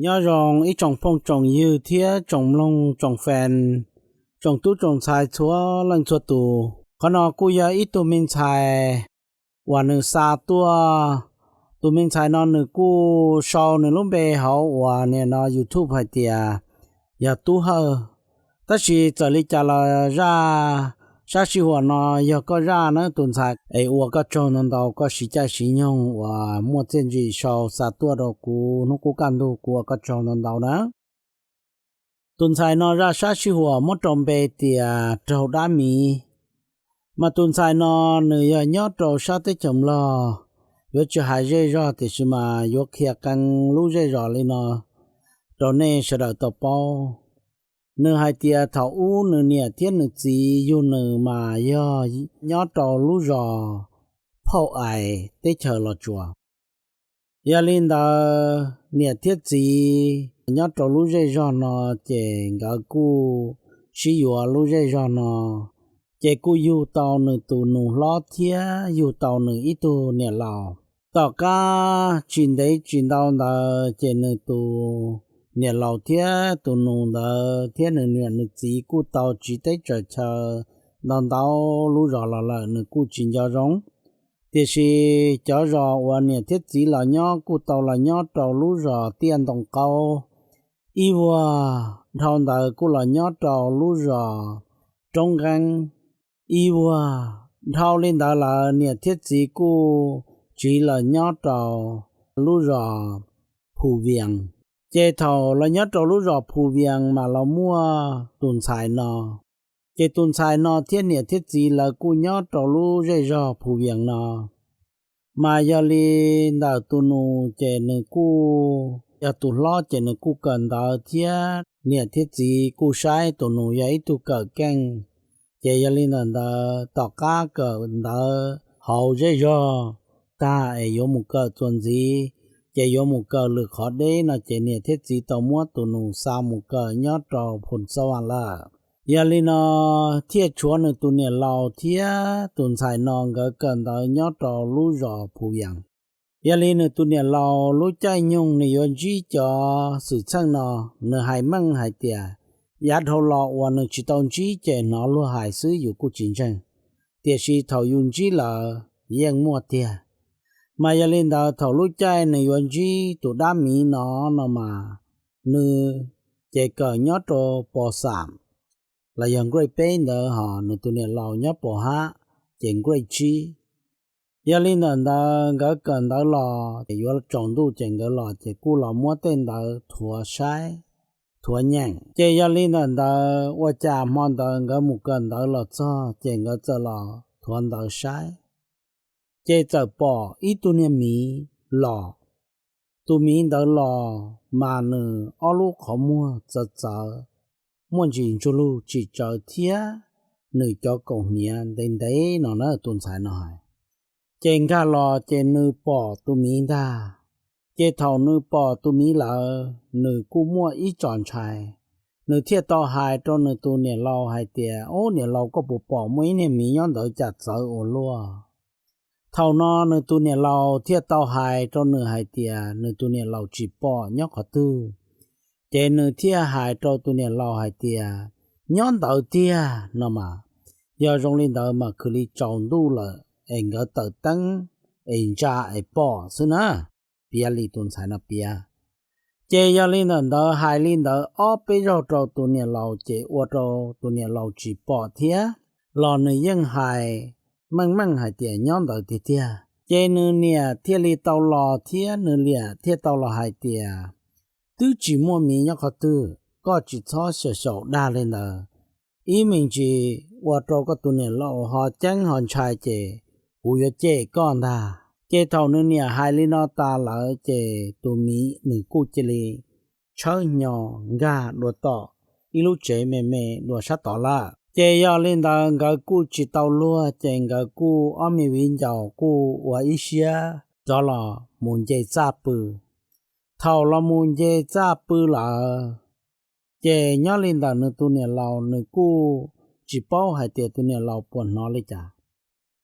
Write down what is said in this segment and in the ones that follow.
Nyob zoo ib tsoom phooj tsoom ywg thiab tsoom mloog tsoom fans, tsoom tub tsoom ntxhais txhua leej txhua tus. Qhov no kuj yog ib tug me ntxhais uas nws xa tuaj. Tus me ntxhais no nws kuj sau nws lub npe hauv uas nim no YouTube hais tias yog Tub Hawj. Tab sis txawm li cas los zaj sab sij huam no yog koj zaj na tus ntxhais, es ua koj tsaug ntau ntau koj siv caij siv nyoog uas muaj txiaj ntsim sau xa tuaj rau kuv hnub qub kaj ntug, kuv ua koj tsaug ntau ntau na. Tus ntxhais no zaj sab sij huam muab rau npe tias Raug Dab Miv. Mas tus ntxhais no nws yog nyob rau sab teb chaws Nplog, yuav tsis hais zej zog tiam sis mas yuav qhia qee lub zej zos li no rau nej sawv daws tau paub. Nws hais tias thaum ub nws niam thiab nws txiv yug nws mas yog nyob rau lub zos Phauj Ais teb chaws Los Tsuas. Yog li ntawd niam thiab txiv nyob rau lub zej zog no, ces nkawd kuj sib yuav lub zej zog no, ces kuj yug tau nws tus nus hlob thiab yug tau nws ib tug niam laus. Tom qab tsis ntev tsis ntau ntawd ces nws tus niam laus thiab tus nus ntawd thiab nws niam nws txiv kuj tau tsiv teb tsaws chaw ntau ntau lub zos los lawm, nws kuj tsis nco zoo. Tiam sis cov zos uas niam thiab txiv los nyob kuj tau los nyob rau lub zos Tiaj Ntoo Qaub ib vuag, dhau ntawd kuj los nyob rau lub zos Roob Nqeeb ib vuag. Dhau li ntawd lawm niam thiab txiv kuj tsiv los nyob rau lub zos Phu Vias. Ces thaum los nyob rau lub zos Phu Vias mas los muaj tus ntxhais no. Ces tus ntxhais no thiab niam thiab txiv lawv kuj nyob rau lub zej zog Phu Vias no. Mas yog li ntawm tus nus ces nws kuj yog tus hlob ces nws kuj kawm ntawv thiab niam thiab txiv kuj saib tus nus yog ib tug kawm keej. Ces yog li ntawm ntawd tom qab kawm ntawv hauv zej zog tag es yuav mus kawm txuas ntxiv, ces yuav mus kawm lwm qhov deb no ces niam thiab txiv tau muab tus nus xa mus kawm nyob rau Phu Xav Vas lawm. Yog li no thiaj tshuav nws tus niam laus thiab tus ntxhais no nkawd kawm ntawv nyob rau lub zos Phu Vias. Yog li nws tus niam laus lub caij nyoog nws yuav ntsib cov xwm txheej no, nws hais meej hais tias yav dhau los uas nws tsis tau ntsib ces hnov luag hais xwb yus kuj tsis ntseeg, tiam sis thaum yus ntsib lawm yeej muaj tiag. Mas yog li ntawd thaum lub caij nws yuav ntsib tus dab miv no no mas nws ces kawm nyob rau pos xam los yog grade peb ntawd, ho nws tus niam laus nyob pos hab ces grade tsib. Yog li ntawm ntawd nkawd kawm ntawv los yuav tsaus ntuj ces nkawd los ces kuj los muab tej ntawv thuav saib, thuav nyeem. Ces yog li ntawm ntawd ua cas hmo ntawd nkawd mus kawm ntawv los txog ces nkawd txawm los thuav ntawv saib. Ces txawm pom ib tug niag miv los. Tus miv ntawd los mas nws ob lub qhov muag txawv txawv, muaj ntsis ntsuj lug tsim tsawv thiab nws cov kaum hniav ntev ntev no na, tus ntxhais no hais. Ces nkag los ces nws pom tus miv ntag. Ces thaum nws pom tus miv lawm nws kuj muaj ib tsos ntshai. Nws thiaj tau hais rau nws tus niam laus hais tias, Ub, niam laus, koj puas pom muaj ib niag miv nyob ntawd cas txawv ua luaj? Thaum no nws tus niam laus thiaj tau hais rau nws hais tias nws tus niam laus tsis pom nyob qhov twg. Ces nws thiaj hais rau tus niam laus hais tias, Nyob ntawd tiag no mas. Yog zoo li ntawd mas khwv li tsaus ntuj lawm es nkawd tawm teeb es ntsa es pom xwb na. Piav li tus ntxhais no piav. Ces yog li ntawm ntawd hais li ntawd ob peb zaug rau tus niam laus ces ua rau tus niam laus tsis pom thiab, los nws yeej hais meej meej hais tias nyob ntawd tiag tiag. Ces nws niam thiaj li tau los thiab nws liam thiaj tau los hais tias, Twb tsis muaj miv nyob qhov twg, koj tsis txhob xyaum xyaum dag li ntawd. Ib me ntsis ua rau koj tus niam laus ho ceeb ho ntshai ces kuv yuav cem koj ntag. Ces thaum nws niam hais li no tas lawm ces tus miv nws kuj cia li tshawb hnyo nkag dua tom ib lub tsev me me dua sab tod lawm. Ces yog li ntawd nkawd kuj tsis tau luag ces nkawd kuj ob me viv ncaus kuj ua ib siab rov los mus nce txaj pw. Thaum los mus nce txaj pw lawm, ces nyob li ntawm nws tus niam laus nws kuj tsis paub hais tias tus niam laus puas hnov li cas.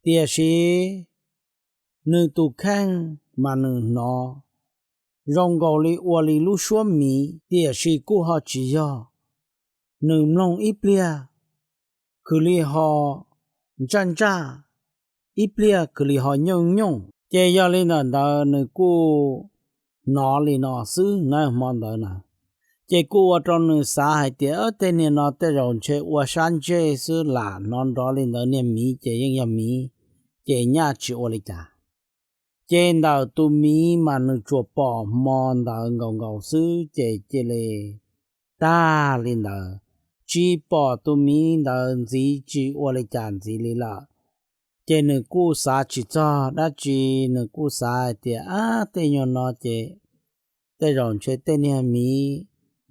Tiam sis nws tus kheej mas nws hnov zoo nkaus li ua li lub suab miv, tiam sis kuj ho tsis yog. Nws mloog ib pliag, khwv li ho ntsaj ntsaj, ib pliag khwv li ho nyooj nyooj. Ces yog li ntawm ntawd nws kuj hnov li no xwb na hmo ntawd na. Ces kuj ua rau nws xav hais tias, tej niag no tej zaum ntshe ua sab ntsej xwb, lam hnov nrov li ntawd niag miv ces yeej yog miv, ces nyaj tsis ua li cas. Ces ntawm tus miv mas nws tsuas pom hmo ntawd nkaus nkaus xwb ces cia li tag li ntawd, tsis pom tus miv ntawd ntxiv, tsis ua li cas ntxiv li lawm. Ces nws kuj xav tsis txog dab tsi, nws kuj xav hais tias, ab, tej nyuag no ces tej zaum ntshe tej niag miv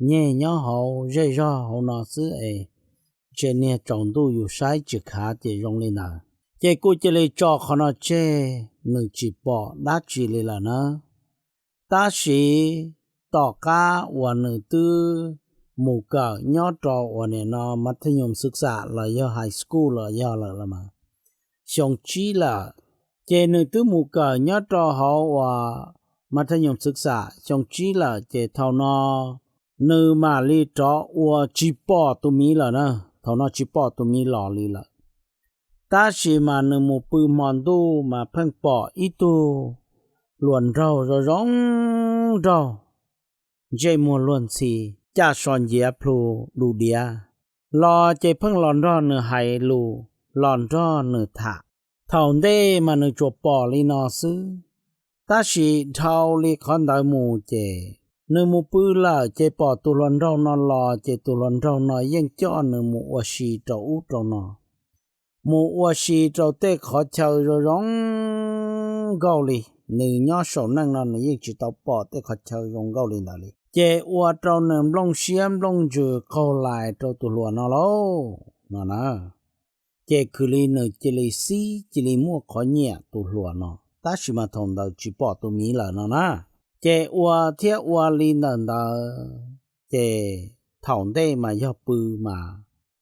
nyeg nyob hauv zej zog hauv no xwb es ntshe niag tsaus ntuj yus saib tsis khav ces zoo li ntawd. Ces kuj cia li tso qhov no tseg, nws tsis pom dab tsi li lawm na. Tab sis tom qab uas nws twb mus kawm nyob rau uas nim no mas thej nyoos xwv xam los yog high school los yog lawm los mas xyoo tsib lawm, ces nws twb mus kawm nyob rau hauv uas mas thej nyoos xwv xam xyoo tsib lawm ces thaum no nws mam li rov ua tsis pom tus miv lawm na. Thaum no tsis pom tus miv los li lawm. Tab sis mas nws mus pw hmo ntuj mas pheej pom ib tug hluas nraug zoo zoo nraug, ntsej muag luag ntxhi, caj so nciav plhu du diav, los ces pheej los nrog nws hais lus, los nrog nws tham. Thaum ntej mas nws tsuas pom li no xwb, tab sis dhau li qhov ntawd mus ces nws mus pw lawm ces pom tus hluas nraug no los ces tus hluas nraug no yeej coj nws mus ua si rau ub rau no, mus ua si rau tej qhov chaw zoo zoo nkauj li. Nws nyob saum neej no nws yeej tsis tau pom tej qhov chaw zoo nkauj li ntawd li, ces ua rau nws nplooj siab nplooj ntsws qaug lais rau tus hluas no lauj no na. Ces khwv li nws cia li xib cia li muaj qhov nyiam tus hluas no, tab sis mas thaum ntawd tsis pom tus miv lawm no na. Ces ua thiab ua li ntawm ntawd, ces thaum ntej mas yog pw mas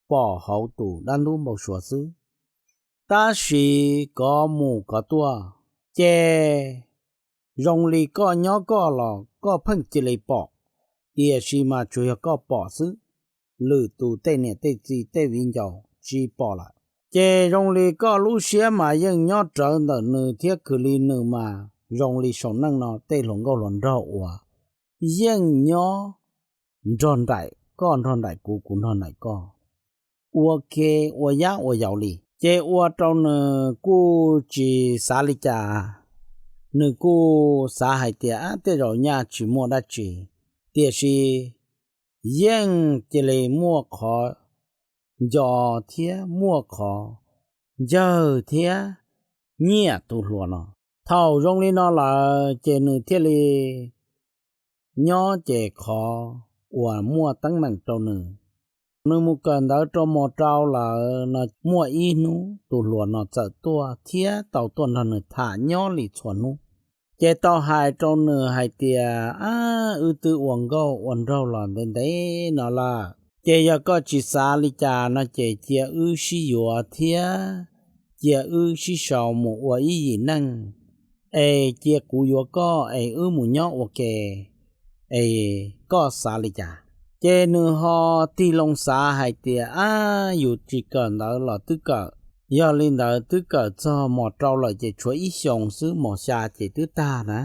pom hauv tus dab ntub npau suav xwb, tab sis kov mus kov tuaj, ces zoo li koj nyob koj los koj pheej cia li pom, tiam sis mas tsuas yog koj pom xwb, lwm tus tej niam tej txiv tej viv ncaus tsis pom lawm. Ces zoo li koj lub siab mas yeej nyob rawv ntawm nws thiab khwv li nws mas zoo li saum neej no tej hluas nkauj hluas nraug uas yeej nyob nrog nraim koj nrog nraim kuv kuv nrog nraim koj, ua ke ua yab ua yaus li. Ces ua rau nws kuj tsis xav li cas, nws kuj xav hais tias tej zaum nyaj tsis muaj dab tsi, tiam sis yeej cia li muaj qhov nco thiab muaj qhov ncawg thiab nyiam tus hluas no. Thaum zoo li no lawm ces nws thiaj li nyob ces qhov uas muaj teeb meem rau nws, nws mus kawm ntawv rau mos rau lawm no muaj ib hnub tus hluas no txawm tuaj thiab tau tuaj nrog nws tham nyob li txhua hnub. Ces tau hais rau nws hais tias, ab, wb twb ua nkauj ua nraug los ntev ntev no lawm, ces yog koj tsis xav li cas no ces cia wb sib yuav thiab cia wb sib sau mus ua ib yim neej, es cia kuv yuav koj es wb mus nyob ua ke, es koj xav li cas? Ces nws ho tig loo xav hais tias, ab, yus tsis kawm ntawv los twb kawm, yog li ntawd twb kawm txog mos rau lawm ces tshuav ib xyoos xwb, mos xya ces twb tag na.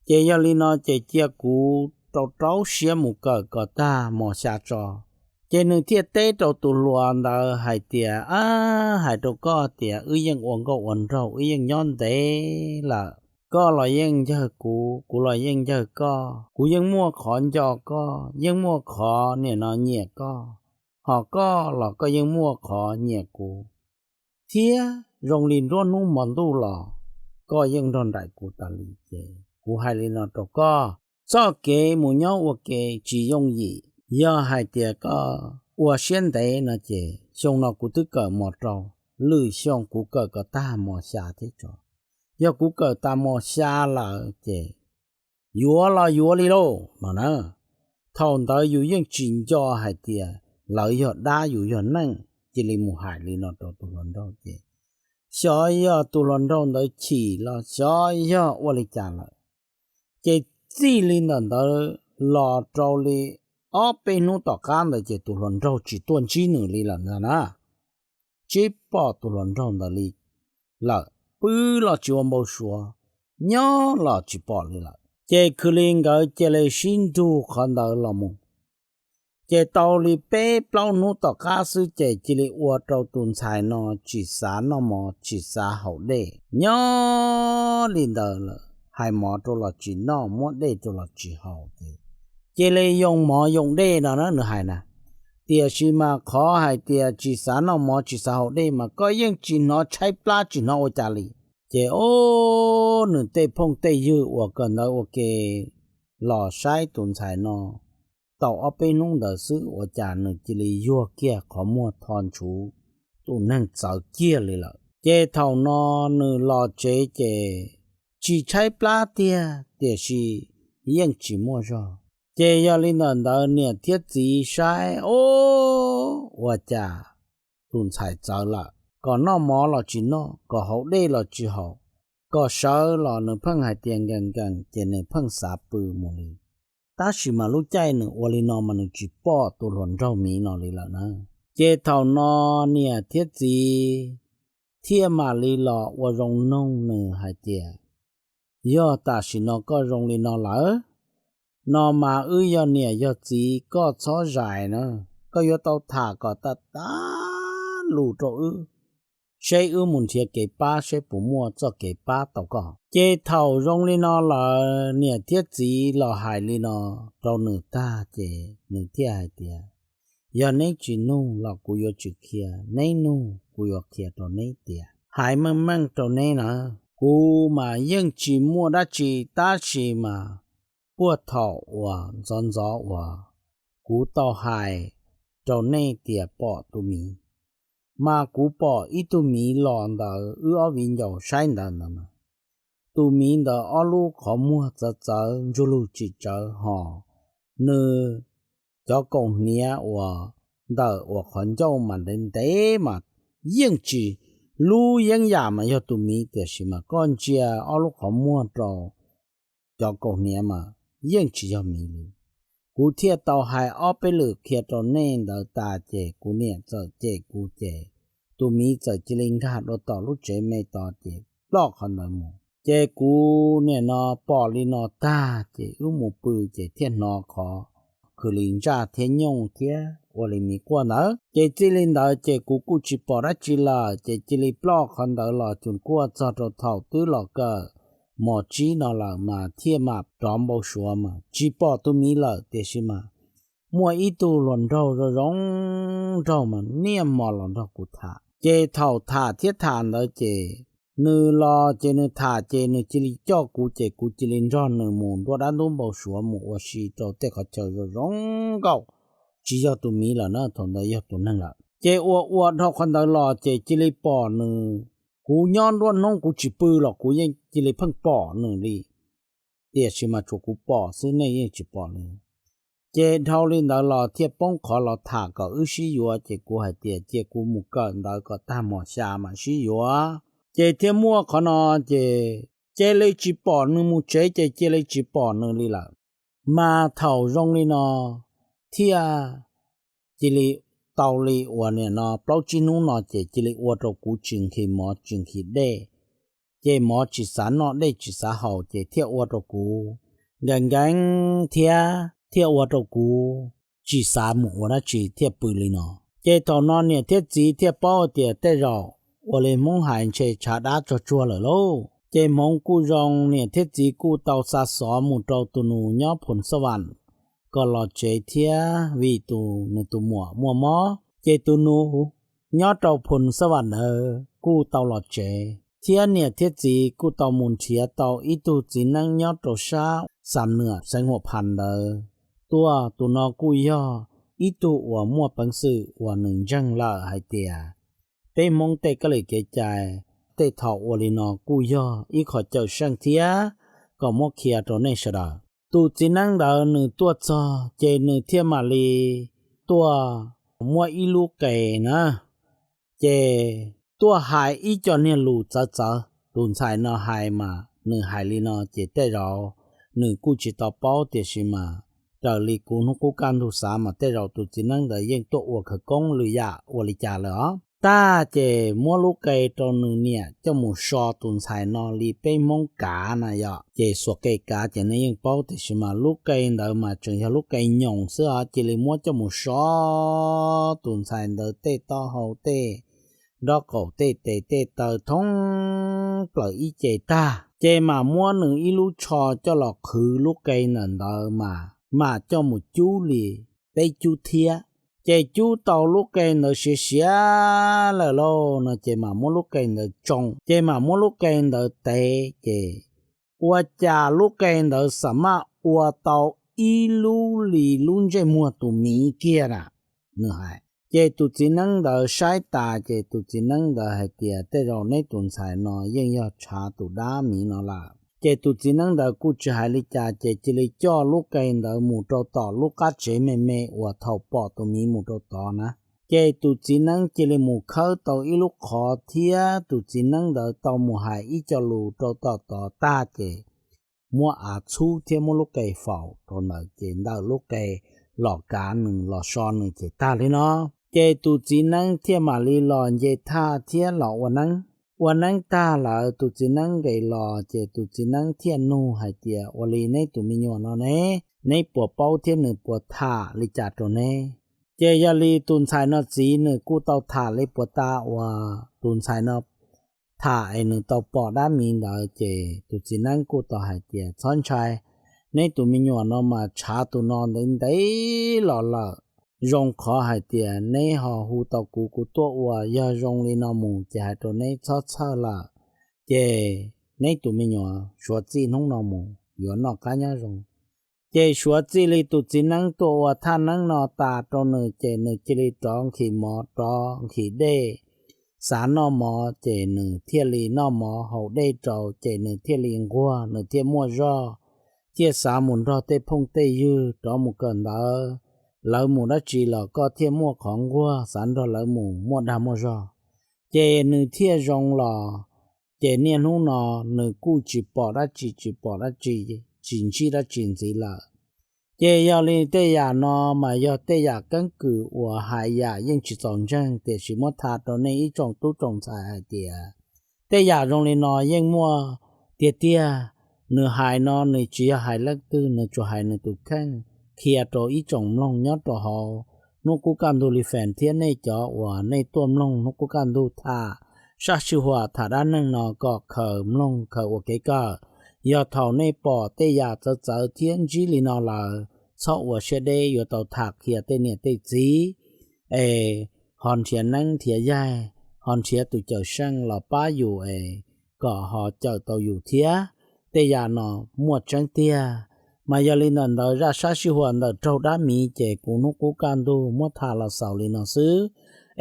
Ces yog li no ces cia kuv rau rau siab mus kawm kom tag mos xya tso. Ces nws thiaj teb rau tus hluas ntawd hais tias, ab, hais rau koj tias wb yeej ua nkauj ua nraug wb yeej nyob ntev lawm, koj los yeej ncawg kuv, kuv los yeej ncawg koj, kuv yeej muaj qhov nco koj, yeej muaj qhov nim no nyiam koj, ho koj los koj yeej muaj qhov nyiam kuv, thiab zoo li nruab hnub hmo ntuj los koj yeej nrog nraim kuv tas li. Ces kuv hais li no rau koj, txoj kev mus nyob ua ke tsis yooj yim, yog hais tias koj ua siab ntev no ces xyoo no kuv twb kawm mos rau, lwm xyoo kuv kawm kom tag mos xya thiab tso. Yog kuv kawm tas mos xya lawm ces yuav los yuav li lauj no na. Thaum ntawd yus yeej tsis nco hais tias lawv yog dab yus yog neej, cia li mus hais li no rau tus hluas nraug ces xyov yog tus hluas nraug ntawd chim los xyov yog ua li cas lawm. Ces Txij li ntawm ntawd los rau li ob peb hnub tom qab ntawd ces tus hluas nraug tsis tuaj ntsib nws li lawm ntag na. Tsis pom tus hluas nraug ntawd li lawm, pw los tsis ua npau suav, nyob los tsis pom li lawm. Ces khwv li nkawd cia li sib nrug qhov ntawd los mus. Ces tau li peb plaub hnub tom qab xwb ces cia li ua rau tus ntxhais no tsis xav noj mov tsis xav haus dej, nyob li ntawd lawm hais mov rau los tsis noj, muab dej rau los tsis haus, ces cia li yoo mov yoo dej no na nws hais na. Tiam sis mas qhov hais tias tsis xav noj mov tsis xav haus dej mas koj yeej tsis hnov tshaib plab tsis hnov ua cas li. Ces o, nws tej phooj tej ywg uas kawm ntawv ua ke los saib tus ntxhais no tau ob peb hnub ntawd xwb ua cas nws cia li yuag kiag qhov muag tho ntshuv, tus neeg txawv kiag li lawm. Ces thaum no nws los tsev ces tsis tshaib plab tiag tiam sis yeej tsis muaj zog. Ces yog li ntawm ntawd niam thiab txiv saib o, ua cas tus ntxhais txawv lawm, kom noj mov los tsis noj, kom haus dej los tsis haus, kom sawv los nws pheej hais tias nkees nkees ces nws pheej xav pw mus li. Tab sis mas lub caij nws ua li no mas nws tsis pom tus hluas nraug miv no li lawm na. Ces thaum no niam thiab txiv thiaj mam li los ua zoo noog nws hais tias, yog tam sim no koj zoo li no lawm no mas wb yog niam yog txiv koj txhob zais na, koj yuav tau tham kom tas tas lus rau wb, seb wb mus nrhiav kev pab seb puas muaj txoj kev pab tau koj. Ces thaum zoo li no lawm niam thiab txiv los hais li no rau nws tag ces nws thiaj hais tias, yog neb tsis nug los kuv yuav tsis qhia, neb nug kuv yuav qhia rau neb tias, hais meej meej rau neb na, kuv mas yeej tsis muaj dab tsi tab sis mas puag thaum uas ntxov ntxov uas kuv tau hais rau nej tias pom tus miv, mas kuv pom ib tug miv los ntawm wb ob viv ncaus saib ntawd ntawd mas, tus miv ntawd ob lub qhov muag txawv txawv ntsuj lug tsis tsawv hos nws cov kaus hniav uas ntawm uas qhov ncauj mas ntev ntev mas yeej tsis, lub yeeb yam mas yog tus miv tiam sis mas koj ntsia ob lub qhov muag rau cov kaus hniav mas yeej tsis yog miv li. Kuv thiaj tau hais ob peb lwm qhia rau nej ntawd tas ces kuv niam txawm cem kuv ces tus miv txawm cia li nkag dua tom lub tsev me tod ces ploj qhov ntawd mus. Ces kuv niam no pom li no tag ces wb mus pw ces thiaj hnov qhov khwv li ntsaj thiab nyooj thiab ua li miv quaj ntawd. Ces txij li ntawd ces kuv kuj tsis pom dab tsi lawm ces cia li ploj qhov ntawd los cuag kuaj txog rau thaum twb los kawm mos tsib no lawm mas thiaj mam rov npau suav mas tsis pom tus miv lawm tiam sis mas muaj ib tug hluas nraug zoo zoo nraug mas niaj hmo los nrog kuv tham. Ces thaum tham thiab tham ntawd ces nws los ces nws tham ces nws cia li coj kuv ces kuv cia li nrog nws mus nruab dab ntub npau suav mus ua si rau tej qhov chaw zoo zoo nkauj, tsis yog tus miv lawm na, thaum ntawd yog tus neeg lawm. Ces ua ua dhau qhov ntawd los ces cia li pom nws, kuv nyob nruab hnub kuv tsis pw los kuv yeej cia li pheej pom nws li, tiam sis mas tsuas kuv pom xwb nej yeej tsis pom li. Ces dhau li ntawd los thiaj poob qhov los tham kom wb sib yuav ces kuv hais tias cia kuv mus kawm ntawv kom tag mos xya mam sib yuav. Ces thiaj muaj qhov no ces cia li tsis pom nws mus tsev ces cia li tsis pom nws li lawm. Mas thaum zoo li no thiaj cia li tau li uas nim no plaub tsib hnub no ces cia li ua rau kuv tsis nqhis mov tsis nqhis dej, ces mov tsis xav noj dej tsis xav haus ces thiaj ua rau kuv nkees nkees thiab thiaj ua rau kuv tsis xav mus ua dab tsi thiaj pw li no. Ces thaum no niam thiab txiv thiaj paub tias tej zaum ua li Hmoob hais ntshe tshav dab tsog tsuag lawm lauj. Ces hmoov kuj zoo niam thiab txiv kuj tau xa xov mus rau tus nus nyob Phoos Xab Vam kom los tsev thiab vim tus nws tus muam muaj mob ces tus nus nyob rau Phoos Xab Vam ntawd kuj tau los tsev thiab niam thiab txiv kuj tau mus nrhiav tau ib tug txiv neeb nyob rau sab Xam Nuam xeev Huam Phas ntawd tuaj. Tus no kuj yog ib tug uas muaj peev xwm uas nws ntseeg lawm hais tias peb Hmoob tej kab li kev cai tej thaum ua li no kuj yog ib qho cawm seej thiab kom muab qhia rau nej sawv daws. Tus txiv neeb ntawd nws tuaj txog ces nws thiaj mam li tuaj muab ib lub qe na, ces tuaj hais ib co niag lus txawv txawv. Tus ntxhais no hais mas nws hais li no ces tej zaum nws kuj tsis tau paub, tiam sis mas raws li kuv hnub qub kaj ntug xav mas tej zaum tus txiv neeb ntawd yeej tuaj ua khawv koob lwm yam ua li cas lawm os. Tag ces muab lub qe rau nws niam coj mus so tus ntxhais no li peb Hmoob kav na yom, ces xuas qe kav ces nej yeej paub, tiam sis mas lub qe ntawd mas tseem yog lub qe nyoos xwb os, cia li muab coj mus so tus ntxhais ntawd tej taub hau, tej nrob qaum, tej tes tej taw thoob plaws ib ce tag, ces mam muab nws ib lub tsho coj los qhwv lub qe ntawm ntawd mas mam coj mus cub li peb cub thiab. Ces cub tau lub qe ntawd siav siav lawm lauj no ces mam muab lub qe ntawd tsoo, ces mam muab lub qe ntawd tev, ces ua cas lub qe ntawd xam maj ua tau ib lub li lub ntsej muag tus miv kiag na, nws hais. Ces tus txiv neeb ntawd saib tas ces tus txiv neeb ntawd hais tias tej zaum neb tus ntxhais no yeej yog tshav tus dab miv no lawm. Ces tus txiv neeb ntawd kuj tsis hais li cas ces cia li coj lub qe ntawd mus rau tom lub qab tsev me me uas thaum pom tus miv mus rau tod na. Ces tus txiv neeb cia li mus khawb tau ib lub qhov thiab tus txiv neeb ntawd tau mus hais ib co lus rau tom tod tag ces muab av txhub thiab muab lub qe faus rau ntawd ces ntawm lub qe los kav nws los so nws ces tag li no. Ces tus txiv neeb thiaj mam li los nce thaj thiab los ua neeb. Ua neeb tag lawm tus txiv neeb nqes los ces tus txiv neeb thiaj nug hais tias ua li neb tus me nyuam no ne, neb puas paub thiab nws puas tham li cas rau neb? Ces yog li tus ntxhais no txiv nws kuj tau tham li puas tas uas tus ntxhais no tham es nws tau pom dab miv ntawd ces tus txiv neeb kuj tau hais tias txhob ntshai, neb tus me nyuam no mas tshav tus no ntev ntev los lawm. Zoo qhov hais tias neb ho hu tau kuv, kuv tuaj ua, yog zoo li no mus ces hais rau neb txhob txhawj lawm, ces neb tus me nyuam suav txij hnub no mus yuav noj qab nyob zoo. Ces suav txij li tus txiv neeb tuaj ua thaj neeb no tas rau nws ces nws cia li rov nkhis mov rov nkhis dej, xav noj mov ces nws thiaj li noj mov haus dej rau ces nws thiaj li nquag nws thiaj muaj zog, thiaj xav mus nrog tej phooj tej ywg rov mus kawm ntawv, lawv mus dab tsi los koj thiaj muaj qhov nquag xav nrog lawv mus muaj dag muaj zog. Ces nws thiaj zoo los, ces niaj hnub no nws kuj tsis pom dab tsi tsis pom dab tsi, tsis ntsib dab tsi ntxiv lawm. Ces yog li tej yam no mas yog tej yam keeb kwm uas hais yam yeej tsis txaus ntseeg tiam sis muab tham rau nej ib tsoom tub tsoom ntxhais hais tias tej yam zoo li no yeej muaj tiag tiag. Nws hais no nws tsis yog hais leej twg, nws tsuas hais nws tus kheej qhia rau ib tsoom mloog nyob rau hauv hnub qub kaj ntug li fem thiab nej cov uas nej tuaj mloog hnub qub kaj ntug tham sab sij huam tham dab neeg no kom khaws mloog khaws ua kev kawm. Yog thaum nej pom tej yam txawv txawv thiab ntsib li no lawm, txhob ua siab deb, yuav tau tham qhia tej niam tej txiv es ho nrhiav neeb nrhiav yaig, ho nrhiav tus cawm seej los pab yus es kom ho cawm tau yus thiab. Tej yam no muaj tseeb tiag. Mas yog li ntawm ntawd zaj sab sij huam ntawm raug dab miv ces kuv hnub qub kaj ntug muab tham los xaus li no xwb,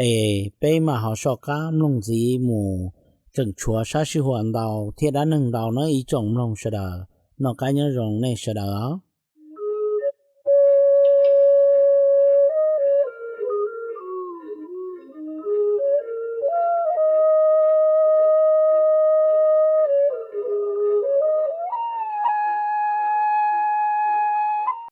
es peb mam ho soj qab mloog ntxiv mus, tseem tshuav sab sij huam ntau thiab dab neeg ntau nawb ib tsoom mloog sawv daws. Noj qab nyob zoo nej sawv daws.